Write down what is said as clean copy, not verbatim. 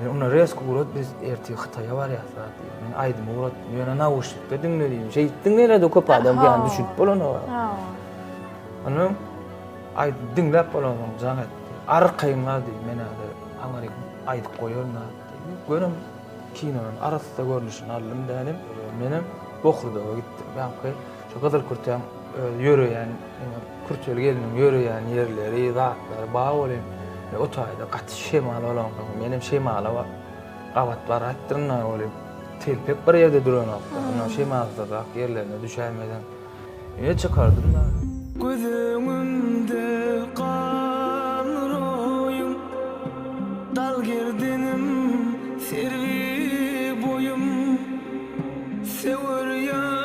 Men onda resko ugrat biz ertir Hytaýa barýas zat diýdim. Men aýdymy ugratdym. Ýöne nauşnikde diňle diýdim. Şeýdip diňleledi köp adam ýa düşünip bolanok. Ondan aýdym diňläp bolansoň jaň etdi. Arkaýyn gal diýdi. Men häzir aňryk aýdyp goýaryn zat diýdi. Görem kinonyň arassa görnüşini aldym dänim. Menem Bokurdaga gitdim. Ýaňky şu gyzyl kürtäň ýöreýän kürteli gelniň ýöreýän ýerleri, zatlary bar welin, o taýda gaty şemal bolansoň, menem şemala gabat baraýypdyryn-da welin, telpek bir ýerde duranok-da, ondan şemalsyzrak ýerlerine düşäýmeseň, ine çykardym-da. Göz öňümde gan roýuň, Dal gerdenim, serwi boýum, Söwer ýar.